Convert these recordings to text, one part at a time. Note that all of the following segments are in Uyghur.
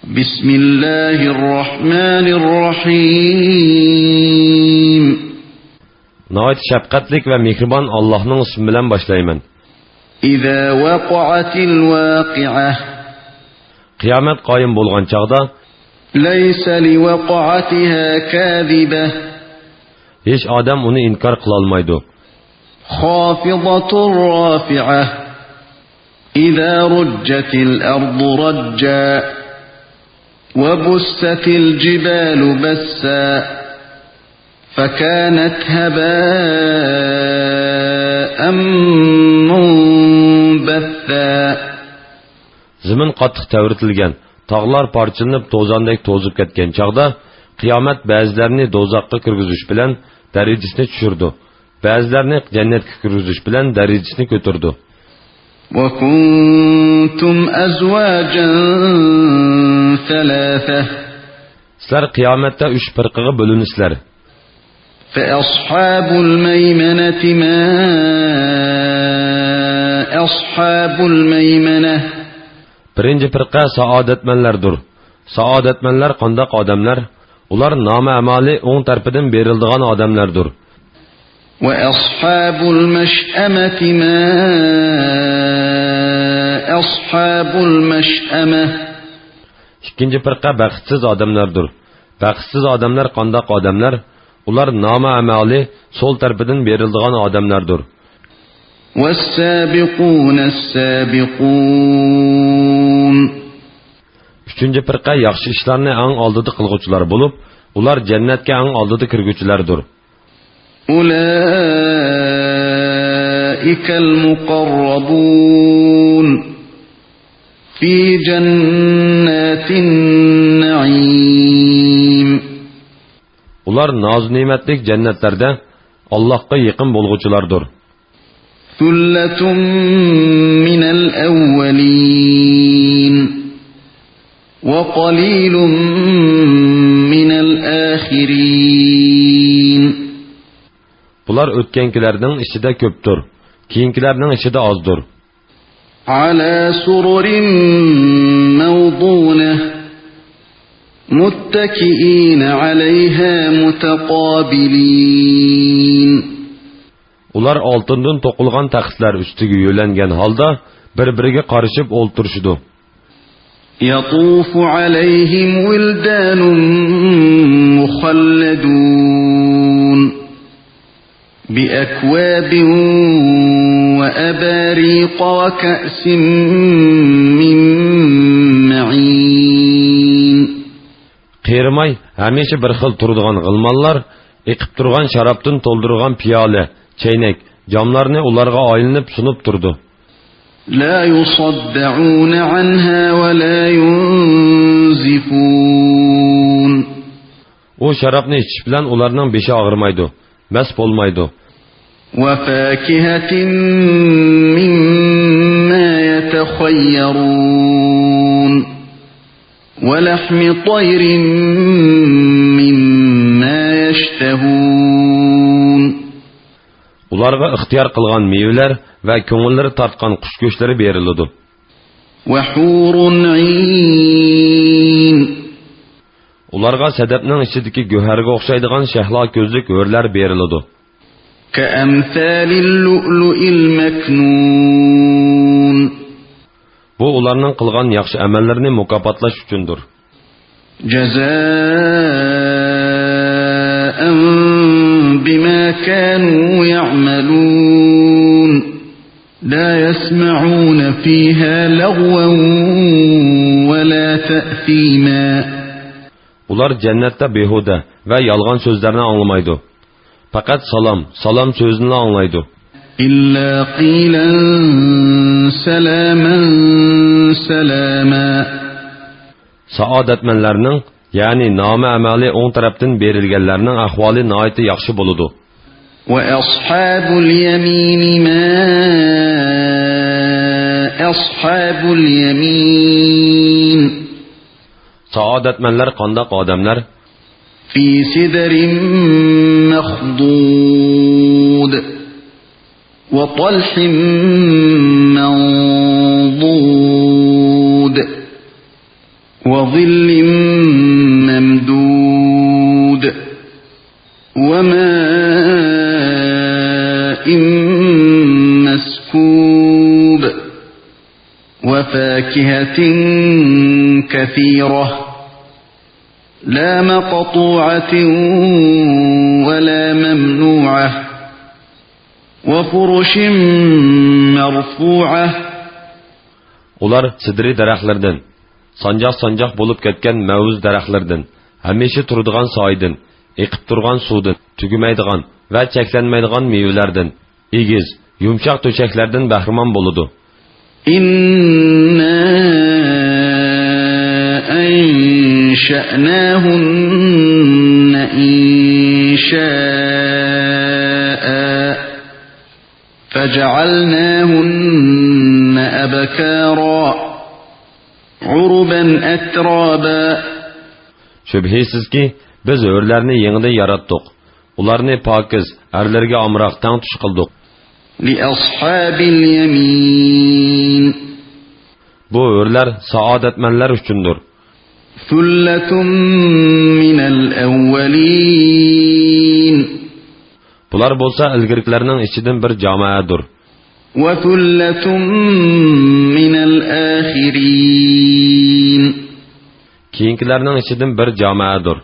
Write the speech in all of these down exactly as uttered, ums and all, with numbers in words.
بسم الله الرحمن الرحيم. ناھايىتى شەپقەتلىك ۋە مېھرىبان ئاللاھنىڭ ئىسمى بىلەن باشلايمەن. إذا وقعت الواقعة. قىيامەت قايىم بولغان چاغدا. ليس لوقعتها كاذبة. ھېچ ئادەم ئۇنى ئىنكار قىلالمايدۇ. خافضة رافعة. إذا رجت الأرض رجا. وبست الجبال بسا. فكانت هباء منبثا. زېمىن قاتتىق تەۋرىتىلگەن، تاغلار پارچىلىنىپ توزاندەك توزۇپ كەتكەن چاغدا، قىيامەت بەزىلەرنى دوزاخقا كىرگۈزۈش بىلەن دەرىجىسىنى چۈشۈرىدۇ، بەزىلەرنى جەننەتكە كىرگۈزۈش بىلەن دەرىجىسىنى كۆتۈرىدۇ. وكنتم أزواجا ثلاثة. سىلەر قىيامەتتە ئۈچ پىرقىگە بۆلۈنىسىلەر. فأصحاب الميمنة ما أصحاب الميمنة. بىرىنچى پىرقە سائادەتمەنلەردۇر. سائادەتمەنلەر قانداق ئادەملەر؟ ئۇلار نامە-ئەمالى ئوڭ تەرىپىدىن بېرىلىدىغان ئادەملەردۇر. وأصحاب المشأمة ما أصحاب المشأمة. ئىككىنچى پىرقە بەختسىز ئادەملەردۇر. بەختسىز ئادەملەر قانداق ئادەملەر؟ ئۇلار نامە-ئەمالى سول تەرىپىدىن بېرىلىدىغان ئادەملەردۇر. والسابقون السابقون. ئۈچىنچى پىرقە ياخشى ئىشلارنى ئەڭ ئالدىدا قىلغۇچىلار بولۇپ، ئۇلار جەننەتكە ئەڭ ئالدىدا كىرگۈچىلەردۇر. أولئك المقربون في جنات النعيم. ئۇلار نازۇ-نېمەتلىك جەننەتلەردە ئاللاھقا يېقىن بولغۇچىلاردۇر. ثلة من الأولين وقليل من الآخرين. بۇلار ئۆتكەنكىلەرنىڭ ئىچىدە كۆپتۇر، كېيىنكىلەرنىڭ ئىچىدە ئازدۇر. على سرر موضونة متكئين عليها متقابلين. ئۇلار ئالتۇندىن توقۇلغان تەختلەر ئۈستىگە يۆلەنگەن ھالدا بىر-بىرىگە قارىشىپ ئولتۇرۇشىدۇ. يطوف عليهم ولدان مخلدون بأكواب وأباريق وكأس من معين. قېرىماي، ھەمىشە بىر خىل تۇرىدىغان غىلمانلار ئېقىپ تۇرغان شارابتىن تولدۇرۇلغان پىيالە، چەينەك، جاملارنى ئۇلارغا ئايلىنىپ سۇنۇپ تۇرىدۇ. لا يصدعون عنها ولا ينزفون. ئۇ شارابنى ئىچىش بىلەن ئۇلارنىڭ بېشى ئاغرىمايدۇ، مەست بولمايدۇ. وفاكهة مما يتخيرون. ولحم طير مما يشتهون. ئۇلارغا ئىختىيار قىلغان مېۋىلەر ۋە كۆڭۈللىرى تارتقان قۇش گۆشلىرى بېرىلىدۇ. وحور عين. ئۇلارغا سەدەپنىڭ ئىچىدىكى گۆھەرگە ئوخشايدىغان شەھلا كۆزلۈك ھۆرلەر بېرىلىدۇ. كأمثال اللؤلؤ المكنون. بۇ ئۇلارنىڭ قىلغان ياخشى ئەمەللىرىنى مۇكاپاتلاش ئۈچۈندۇر. جزاء بما كانوا يعملون. لا يسمعون فيها لغوا ولا تأثيما. ئۇلار جەننەتتە بىھۇدە ۋە يالغان سۆزلەرنى ئاڭلىمايدۇ. پەقەت سالام، سالام سۆزىنىلا ئاڭلايدۇ. إلا قيلا سلاما سلاما. سائادەتمەنلەرنىڭ، يەنى نامە-ئەمالى ئوڭ تەرەپتىن بېرىلگەنلەرنىڭ ئەھۋالى ناھايىتى ياخشى بولىدۇ. وأصحاب اليمين ما أصحاب اليمين. سائادەتمەنلەر قانداق ئادەملەر؟ في سدر مخضود. وطلح منضود. وظل ممدود وماء مسكوب وفاكهة كثيرة لا مقطوعة ولا ممنوعة وفرش مرفوعة. ئۇلار سىدرى دەرەخلىرىدىن، سانجاق-سانجاق بولۇپ كەتكەن مەۋز دەرەخلىرىدىن، ھەمىشە تۇرىدىغان سايىدىن، ئېقىپ تۇرغان سۇدىن، تۈگىمەيدىغان ۋە چەكلەنمەيدىغان مېۋىلەردىن، ئېگىز، يۇمشاق تۆشەكلەردىن بەھرىمەن بولىدۇ. إنا أنشأناهن إنشاء فجعلناهن أبكارا عربا أترابا. شۈبھىسىزكى، بىز ھۆرلەرنى يېڭىدىن ياراتتۇق. ئۇلارنى پاكىز، ئەرلەرگە ئامراق، تەڭتۇش قىلدۇق. لأصحاب اليمين. بۇ ھۆرلەر سائادەتمەنلەر ئۈچۈندۇر. ثلة من الأولين. بۇلار بولسا ئىلگىرىكىلەرنىڭ ئىچىدىن بىر جامائەدۇر. وثلة من الآخرين. كېيىنكىلەرنىڭ ئىچىدىن بىر جامائەدۇر.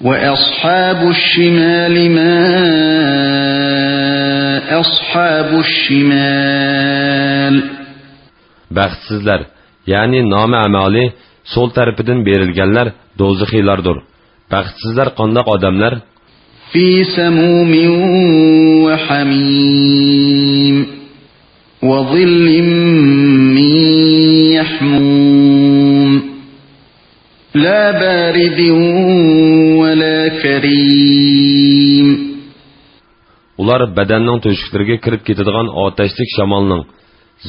وأصحاب الشمال ما أصحاب الشمال. بەختسىزلەر، يەنى نامە ئەمالى سول تەرىپىدىن بېرىلگەنلەر دوزىخىيلاردۇر. بەختسىزلەر قانداق ئادەملەر؟ في سموم وحميم وظل من يحموم لا بارد ولا كريم. ئۇلار بەدەننىڭ تۆشۈكلىرىگە كىرىپ كېتىدىغان ئاتەشلىك شامالنىڭ،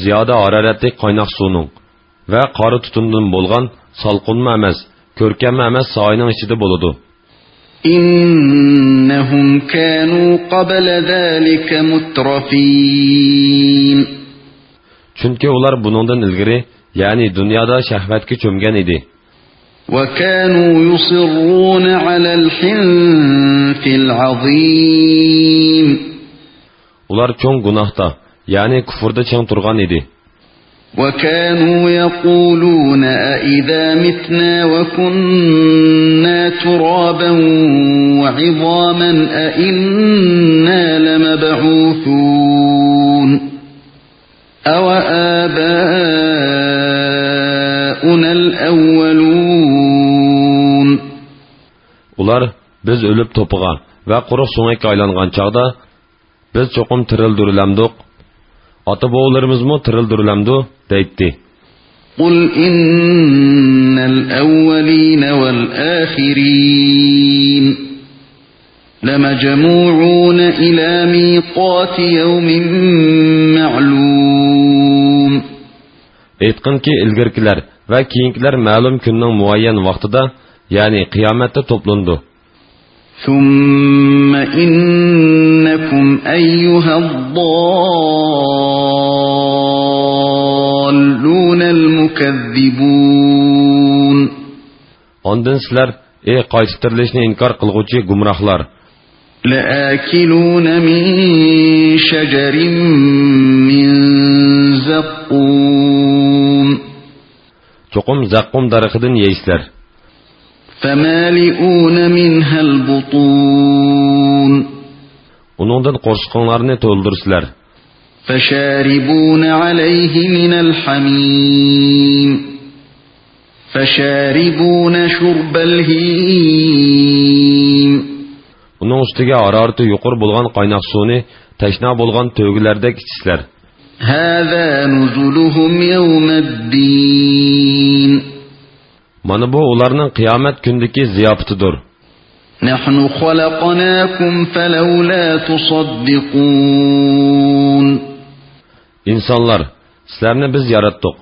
زىيادە ھارارەتلىك قايناق سۇنىڭ ۋە قارا تۈتۈندىن بولغان سالقىنمۇ ئەمەس، كۆركەممۇ ئەمەس سايىنىڭ ئىچىدە بولىدۇ. إنهم كانوا قبل ذلك مترفين. چۈنكى ئۇلار بۇنىڭدىن ئىلگىرى، يەنى دۇنيادا شەھۋەتكە چۆمگەن ئىدى. وكانوا يصرون على الحنث العظيم. ئۇلار چوڭ گۇناھتا، يەنى كۇفردا چىڭ تۇرغان ئىدى. وكانوا يقولون أإذا متنا وكنا ترابا وعظاما أإنا لمبعوثون أوآباؤنا الأولون. ئۇلار، بىز ئۆلۈپ توپىغا ۋە قۇرۇق سۆڭەككە ئايلانغان چاغدا، بىز چوقۇم تىرىلدۈرۈلەمدۇق؟ ئاتا-بوۋىلىرىمىزمۇ تىرىلدۈرۈلەمدۇ؟ دەيتتى. قل إن الأولين والآخرين لمجموعون إلى ميقات يوم معلوم. ئېيتقىنكى، ئىلگىرىكىلەر ۋە كېيىنكىلەر مەلۇم كۈننىڭ مۇئەييەن ۋاقتىدا، يەنى قىيامەتتە توپلىنىدۇ. ثم إنكم أيها الضالون المكذبون. ئاندىن سىلەر، ئى قايتا تىرىلىشنى ئىنكار قىلغۇچى گۇمراھلار! لآكلون من شجر من زقوم. چوقۇم زەققۇم دەرىخىدىن يەيسىلەر. فمالئون منها البطون. ئۇنىڭدىن قورسىقىڭلارنى تولدۇرىسىلەر. فشاربون عليه من الحميم. فشاربون شرب الهيم. ئۇنىڭ ئۈستىگە ھارارىتى يۇقىرى بولغان قايناق سۇنى تەشنا بولغان تۆگىلەردەك ئىچىسىلەر. هذا نزلهم يوم الدين. مانا بۇ ئۇلارنىڭ قىيامەت كۈنىدىكى زىياپىتىدۇر. نحن خلقناكم فلولا تصدقون. ئىنسانلار، سىلەرنى بىز ياراتتۇق.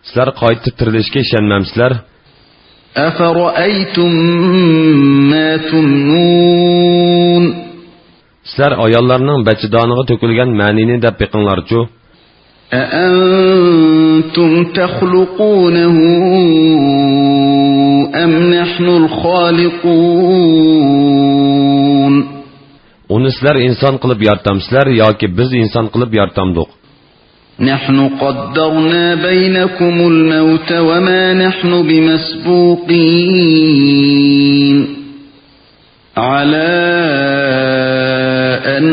سىلەر قايتا تىرىلىشكە ئىشەنمەمسىلەر؟ أفرأيتم ما تمنون. سىلەر ئاياللارنىڭ بەچچىدانىغا تۆكۈلگەن مەنىنى دەپ بېقىڭلارچۇ. أأنتم تخلقونه نحن الخالقون. ئۇنى سىلەر ئىنسان قىلىپ يارىتامسىلەر ياكى بىز ئىنسان قىلىپ يارىتامدۇق؟ نحن قدرنا بينكم الموت وما نحن بمسبوقين على أن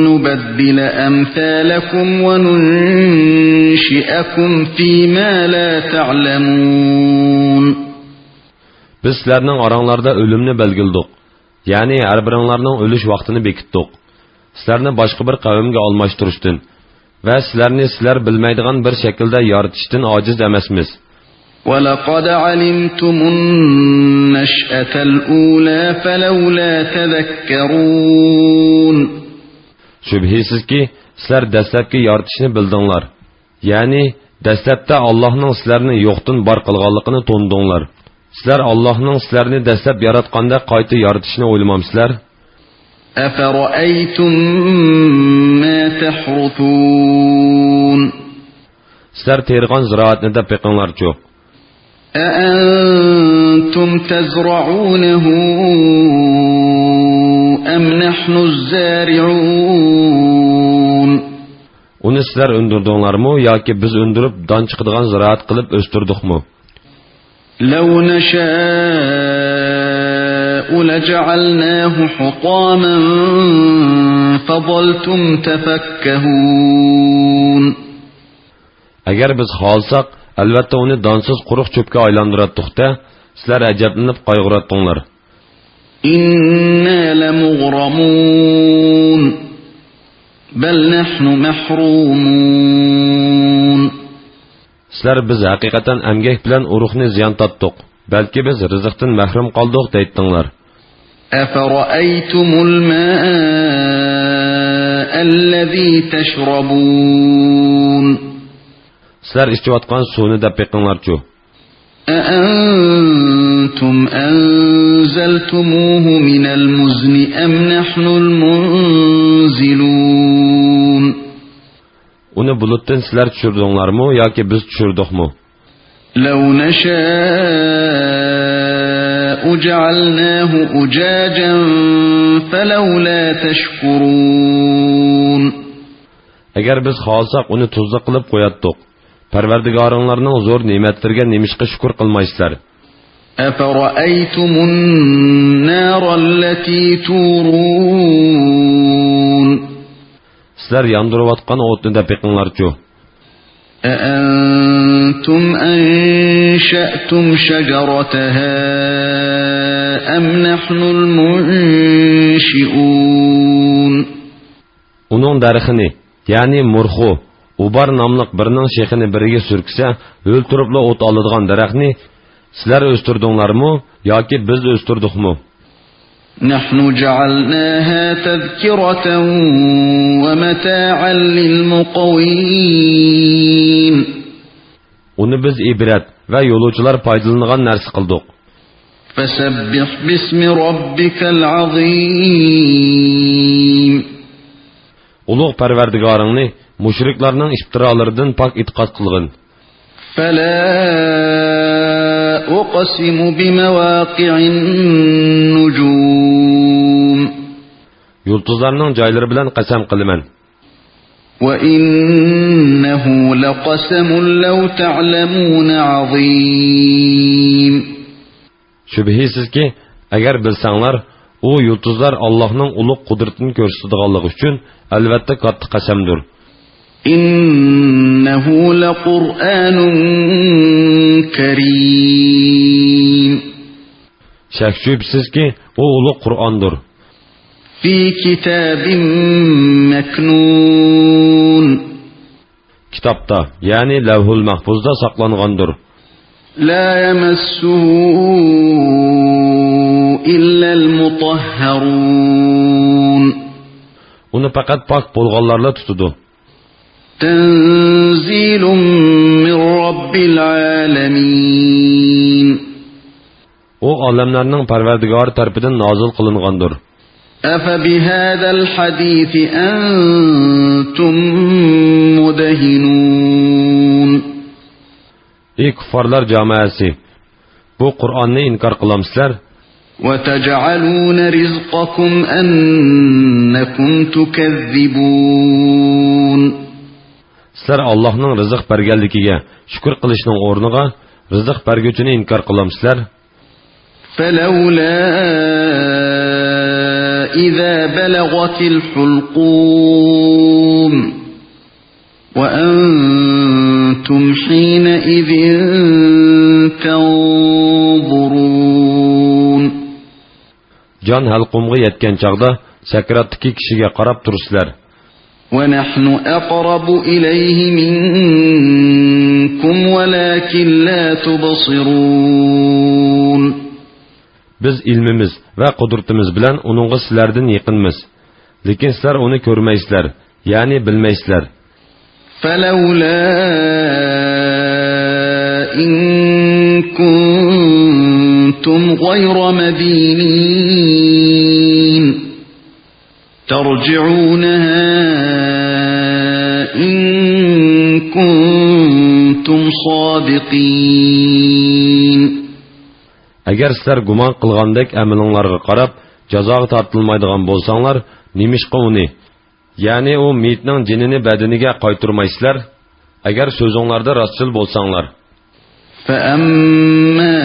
نبدل أمثالكم وننشئكم فيما لا تعلمون. بىز سىلەرنىڭ ئاراڭلاردا ئۆلۈمنى بەلگىلىدۇق، يەنى ھەر بىرىڭلارنىڭ ئۆلۈش ۋاقتىنى بېكىتتۇق. سىلەرنى باشقا بىر قەۋمگە ئالماشتۇرۇشتىن ۋە سىلەرنى سىلەر بىلمەيدىغان بىر شەكىلدە يارىتىشتىن ئاجىز ئەمەسمىز. ولقد علمتم النشأة الأولى فلولا تذكرون. شۈبھىسىزكى، سىلەر دەسلەپكى يارىتىشنى بىلدىڭلار. يەنى، دەسلەپتە ئاللاھنىڭ سىلەرنى يوقتىن بار قىلغانلىقىنى تونۇدۇڭلار. سىلەر ئاللاھنىڭ سىلەرنى دەسلەپ ياراتقاندەك قايتا يارىتىشنى ئويلىمامسىلەر؟ أفرأيتم ما تحرثون. سىلەر تېرىغان زىرائەتنى دەپ بېقىڭلارچۇ. أأنتم تزرعونه أم نحن الزارعون. ئۇنى سىلەر ئۈندۈردۈڭلارمۇ ياكى بىز ئۈندۈرۈپ دان چىقىدىغان زىرائەت قىلىپ ئۆستۈردۇقمۇ؟ لو نشاء لجعلناه حطاما فظلتم تفكهون. ئەگەر بىز خالىساق، ئەلۋەتتە ئۇنى دانسىز قۇرۇق چۆپكە ئايلاندۇراتتۇق-دە، سىلەر ئەجەبلىنىپ قايغۇراتتىڭلار. إنا لمغرمون بل نحن محرومون. سىلەر بىز ھەقىقەتەن ئەمگەك بىلەن ئۇرۇقنى زىيان تارتتۇق، بەلكى بىز رىزىقتىن مەھرۇم قالدۇق دەيتتىڭلار. أفرأيتم الماء الذي تشربون. سىلەر ئىچىۋاتقان سۇنى دەپ بېقىڭلارچۇ. أأنتم أنزلتموه من المزن أم نحن المنزلون. ئۇنى بۇلۇتتىن سىلەر چۈشۈردۈڭلارمۇ ياكى بىز چۈشۈردۇقمۇ؟ لو نشاء جعلناه أجاجا فلولا تشكرون. ئەگەر بىز خالىساق ئۇنى تۇزلۇق قىلىپ قوياتتۇق. پەرۋەردىگارىڭلارنىڭ زور نېمەتلىرىگە نېمىشقا شۈكۈر قىلمايسىلەر؟ أفرأيتم النار التي تورون. سىلەر ياندۇرۇۋاتقان ئوتنى دەپ بېقىڭلارچۇ. أأنتم أنشأتم شجرتها أم نحن المنشئون. ئۇنىڭ دەرىخىنى، يەنى مۇرخۇ، ئۇبار ناملىق بىرىنىڭ شېخىنى بىرىگە سۈركىسە، ھۆل تۇرۇپلا ئوت ئالىدىغان دەرەخنى سىلەر ئۆستۈردۈڭلارمۇ ياكى بىز ئۆستۈردۇقمۇ؟ نحن جعلناها تذكرة ومتاعا للمقوين. ئۇنى بىز ئىبرەت ۋە يولۇچىلار پايدىلىنىدىغان نەرسە قىلدۇق. فسبح باسم ربك العظيم. ئۇلۇغ پەرۋەردىگارىڭنى مۇشرىكلارنىڭ ئىپتىرالىرىدىن پاك ئېتىقاد قىلغىن. فلا أقسم بمواقع النجوم. يۇلتۇزلارنىڭ جايلىرى بىلەن قەسەم قىلىمەن. وإنه لقسم لو تعلمون عظيم. شۈبھىسىزكى، ئەگەر بىلسەڭلار، ئۇ يۇلتۇزلار ئاللاھنىڭ ئۇلۇغ قۇدرىتىنى كۆرسىتىدىغانلىقى ئۈچۈن، ئەلۋەتتە، كاتتا قەسەمدۇر. إنه لقرآن كريم. شەك-شۈبھىسىزكى، ئۇ ئۇلۇغ قۇرئاندۇر. في كتاب مكنون. كىتابتا، يەنى لەۋھۇل مەھپۇزدا ساقلانغاندۇر. لا يمسه إلا المطهرون. ئۇنى پەقەت پاك بولغانلارلا تۇتىدۇ. تنزيل من رب العالمين. ئۇ ئالەملەرنىڭ پەرۋەردىگارى تەرىپىدىن نازىل قىلىنغاندۇر. أفبهذا الحديث أنتم مدهنون. ئى كۇففارلار جامائەسى! بۇ قۇرئاننى ئىنكار قىلامسىلەر؟ وتجعلون رزقكم أنكم تكذبون. سىلەر ئاللاھنىڭ رىزىق بەرگەنلىكىگە شۈكۈر قىلىشنىڭ ئورنىغا رىزىق بەرگۈچىنى ئىنكار قىلامسىلەر؟ فلولا إذا بلغت الحلقوم وأنتم حينئذ تنظرون. جان ھەلقۇمغا يەتكەن چاغدا سەكراتتىكى كىشىگە قاراپ تۇرىسىلەر. ونحن أقرب إليه منكم ولكن لا تبصرون. بىز ئىلمىمىز ۋە قۇدرىتىمىز بىلەن ئۇنىڭغا سىلەردىن يېقىنمىز. لېكىن سىلەر ئۇنى كۆرمەيسىلەر، يەنى بىلمەيسىلەر. فلولا إن كنتم غير مدينين ترجعونها إن كنتم صادقين. ئەگەر سىلەر گۇمان قىلغاندەك ئەمىلىڭلارغا قاراپ جازاغا تارتىلمايدىغان بولساڭلار، نېمىشقا ئۇنى، يەنى ئۇ مېيىتنىڭ جېنىنى بەدىنىگە قايتۇرمايسىلەر؟ ئەگەر سۆزۈڭلاردا راستچىل بولساڭلار. فأما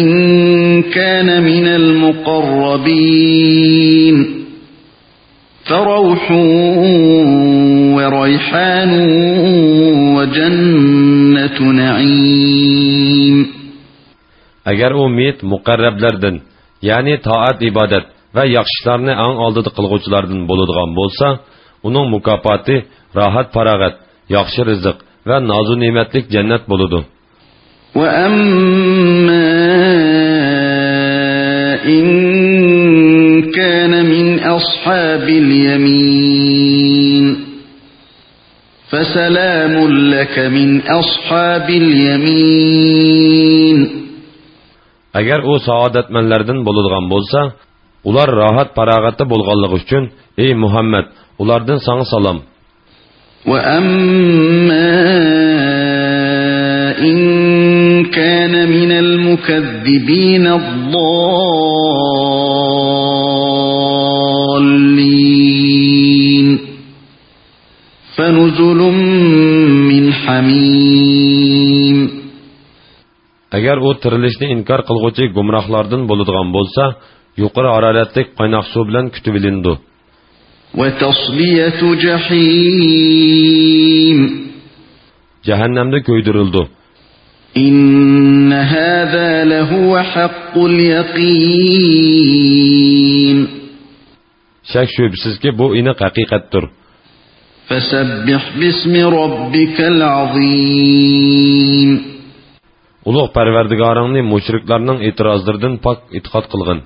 إن كان من المقربين فروح وريحان وجنة نعيم. ئەگەر ئۇ مېيىت مۇقەررەبلەردىن، يەنى تائەت-ئىبادەت ۋە ياخشى ئىشلارنى ئەڭ ئالدىدا قىلغۇچىلاردىن بولىدىغان بولسا، ئۇنىڭ مۇكاپاتى راھەت-پاراغەت، ياخشى رىزىق ۋە نازۇ-نېمەتلىك جەننەت بولىدۇ. وأما إن كان من أصحاب اليمين فسلام لك من أصحاب اليمين. ئەگەر ئۇ سائادەتمەنلەردىن بولىدىغان بولسا، ئۇلار راھەت-پاراغەتتە بولغانلىقى ئۈچۈن، ئەي مۇھەممەد، ئۇلاردىن ساڭا سالام. وأما إن كان من المكذبين الضالين فنزل من حميم. ئەگەر ئۇ تىرىلىشنى ئىنكار قىلغۇچى گۇمراھلاردىن بولىدىغان بولسا، يۇقىرى ھارارەتلىك قايناق سۇ بىلەن كۈتۈۋېلىنىدۇ. وتصلية جحيم. جەھەننەمدە كۆيدۈرۈلىدۇ. إن هذا لهو حق اليقين. شەك-شۈبھىسىزكى، بۇ ئېنىق ھەقىقەتتۇر. فسبح باسم ربك العظيم. ئۇلۇغ پەرۋەردىگارىڭنى مۇشرىكلارنىڭ ئېتىرازلىرىدىن پاك ئېتىقاد قىلغىن.